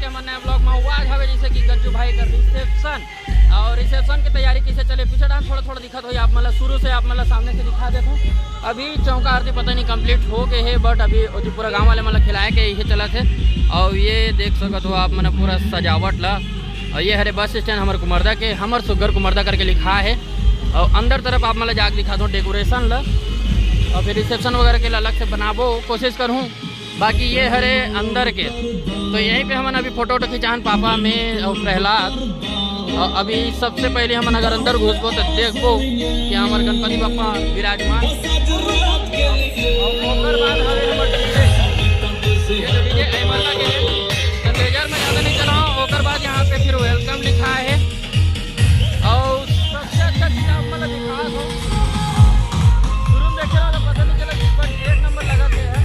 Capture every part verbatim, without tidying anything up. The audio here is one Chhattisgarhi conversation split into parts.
हमर नया vlog में आज हवे जैसे कि गज्जू भाई का reception, और reception की तैयारी कैसे चले, पीछे डांस थोड़ा थोड़ा दिखत होई आप मन ला, शुरू से आप मन ला सामने से दिखा देत हूँ। अभी चौका आरती पता नहीं complete हो गए है, but अभी ओती पूरा गांव वाले मन ला खिलाए के इहे चलत है। और ये देख सकत हो आप मन पूरा सजावट ला, और ये हरे बस स्टैंड हमर कुमरदा के, हमर सुग्घर कुमरदा करके लिखा है। और अंदर तरफ आप मन ला जाके दिखा दो decoration ला, और फिर reception वगैरह के लिए अलग से बनाबो कोशिश करूँ। बाकी ये हरे अंदर के, तो यहीं पे हमन अभी फोटो वोटो खिंचान, पापा, मैं और प्रहलाद। और अभी सबसे पहले हमन अगर अंदर घुसबो तो देखबो कि हमर गणपति बप्पा विराजमान। और ओकर बाद हवे हमर DJ। ये जो DJ एमएल लगे है, तो लेजर में ज़्यादा नहीं चलाओ। ओकर बाद यहाँ पे फिर welcome लिखा है। और सबसे अच्छा चीज आप मन ला दिखा दो, शुरू में देखे रहो तो पता नहीं चला, पर एक नंबर लगा के है।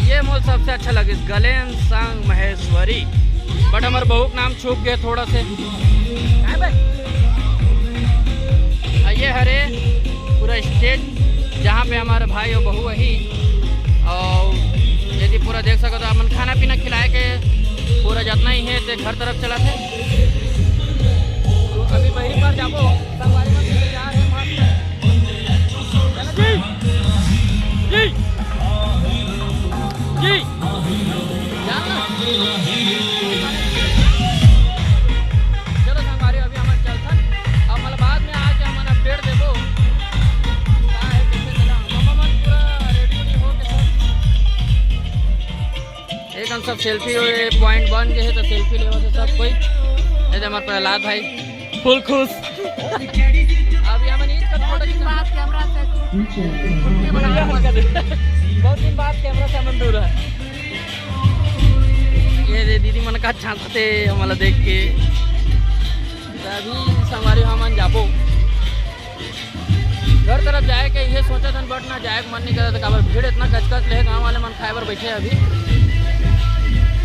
ये मोर सबसे अच्छा लगे, गलेन संग महेश्वरी, but हमर बहू के नाम छूप गए थोड़ा से। हैं बे? आ, ये हरे पूरा stage, जहाँ पे हमारे भाई और बहू वही, और यदि पूरा देख सको तो अपन खाना पीना खिलाए के पूरा जितना ही है ते घर तरफ चला थे। तो अभी वहीं पर जाबो, संगवारी मन के तैयार है मस्त। जी, जी, जी। चलो संगवारी, अभी हमन चलथन, अब मतलब बाद में आके हमन update देबो। का है, कैसे चला? मम्मा मन पूरा ready उडी हो के सब। एक हम सब selfie point बन गए हैं, तो selfie लेवा थे सब कोई। ये दे हमारे प्रहलाद भाई, full खुश। अभी हमन ईद का बहुत दिन बाद कैमरा से छुट्टी बनाया। बहुत दिन बाद कैमरा से हमन दूर है। ये दे दीदी मन का झांकते हमला देख के। तो अभी संगवारी हमन जाबो घर तरफ जाए के, ये सोचा था, but ना जाए के मन नहीं करता, काबर भीड़ इतना कचकच ले गांव वाले मन खाए बर बैठे हैं अभी।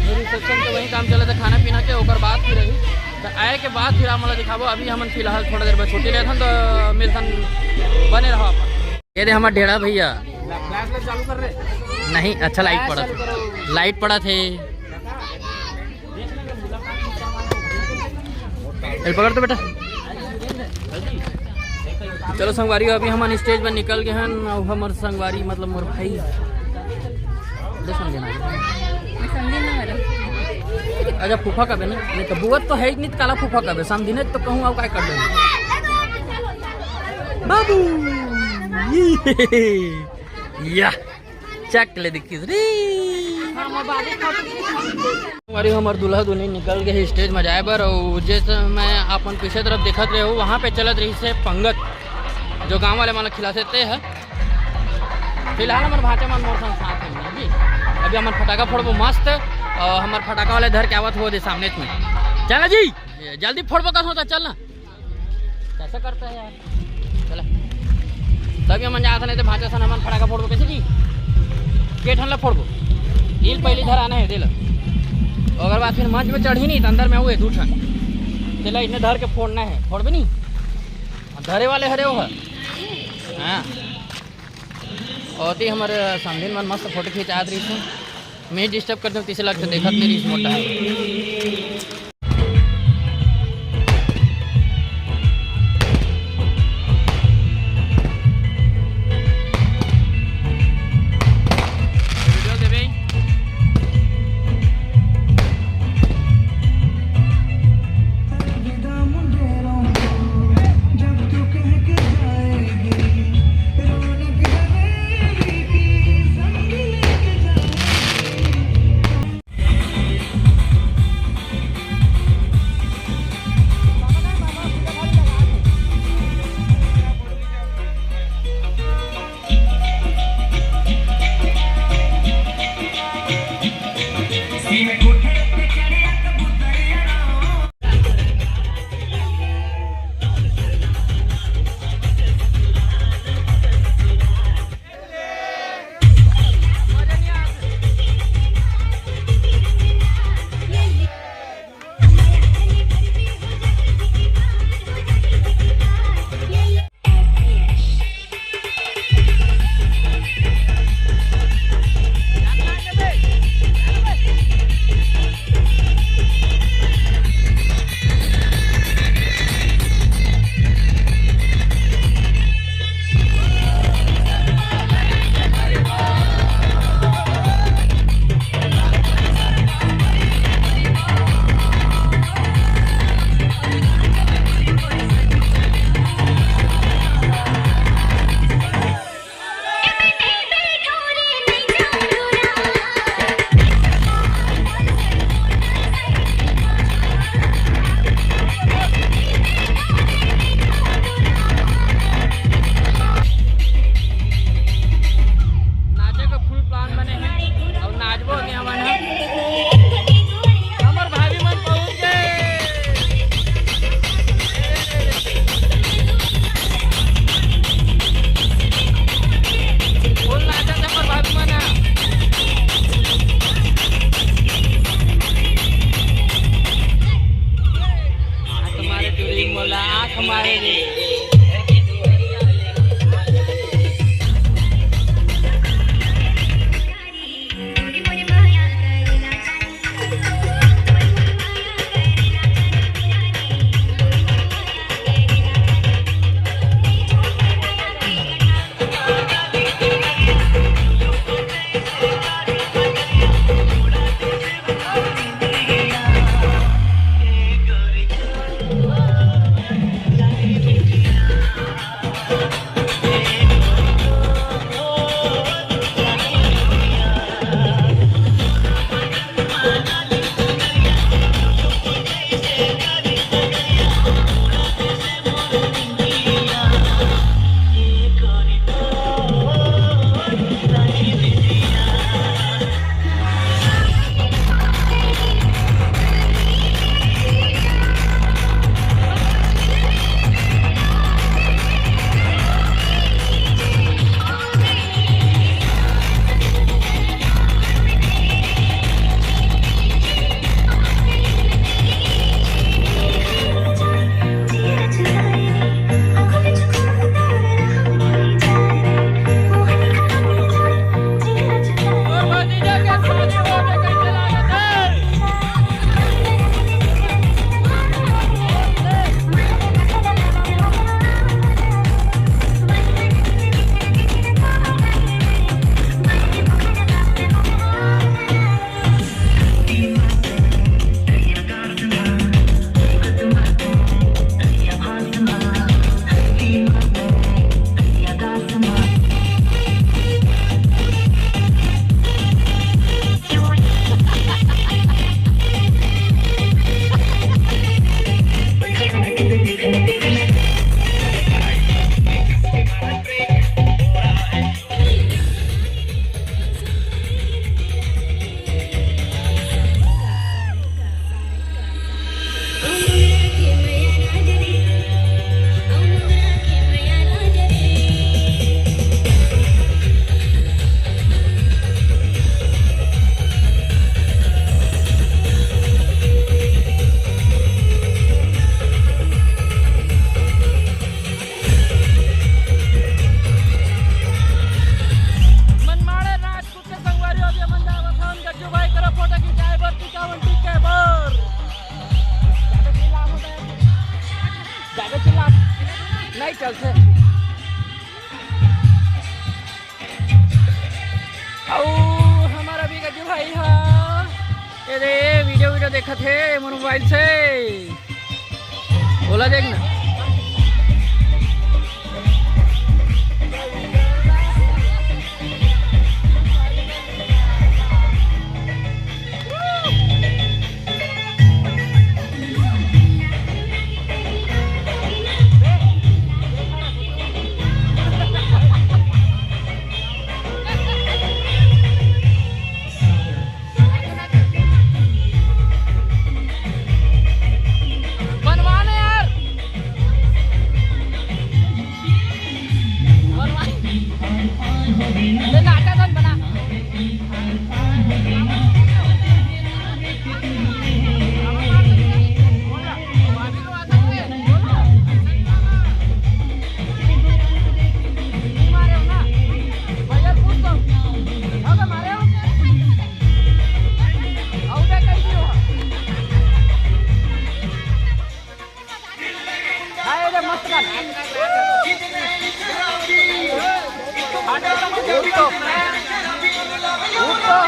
तो reception के वही काम चला था, खाना पीना के, ओकर बाद फिर अभी तो आए के बाद फिर आप मन ला दिखाबो। अभी हमन फिलहाल थोड़ा देर बाद छुट्टी लेथन, तो मिलथन, बने रहो आप। ये दे हमार ढेड़ा भैया। नहीं, अच्छा लाइट पड़ा थे, लाइट पड़ा थे। चल पकड़ तो बेटा। चलो संगवारी, अभी हमन stage पर निकल गए हैं। अब हमर संगवारी मतलब मोर भाई, ले समझे ना। समझे ना मेरा। अच्छा फूफा कबे ना, नहीं तो बुआ तो है ही नहीं, तो काला फूफा कबे, समझी नहीं तो कहूँ अब काय कर दे बाबू। या चक ले दिखिस रे। अरे हमर दूल्हा दुल्हन निकल गए stage में जाए बर, और जैसे मैं अपन पीछे तरफ देखत रहे हूँ, वहाँ पे चलत रही से पंगत, जो गांव वाले मन ला खिलाथे ते है। फिलहाल हमर भांचा मन मोर संग साथ में जी। अभी हमर फटाका फोड़बो मस्त, और हमर फटाका वाले धर के आवत हो दे सामने में। चल ना जी, जल्दी फोड़बो कस होता, चल ना। कैसा करता है यार? चला। तभी हमन जात हन, नहीं तो भांचा सन हमन फटाका फोड़बो कैसे जी? के ठन ला फोड़बो? नील पहली धराना है, दे ला। ओकर बाद फिर मंच में चढ़ी नहीं, तो अंदर में हुए दू ठन। तेला इतने धर के फोड़ना है, फोड़बे नहीं? अब धरे वाले हरे वो है। हाँ। और ती हमर समधिन मन मस्त फोटो खिंचात रहिस हे। मैं disturb कर दूं, तीसरे लाख से देखत नहीं रहिस मोटा। मोला आँख मारे रे। मनमाड़े राजपूत के संगवारी हो गया, मन जावत हन, गज्जू भाई करा फोटो खिंचाए बर, टिकावन टिकाए बर। जादा चिल्ला, नहीं चलते। अउ हमर अभी गज्जू भाई हा, ये दे, वीडियो, वीडियो देखत हे मोर मोबाइल से। बोला देख ना। बनवा ले यार, बनवा। ये नाटक बना। हाय रे, मस्त गाना। उठ तो। उठ तो।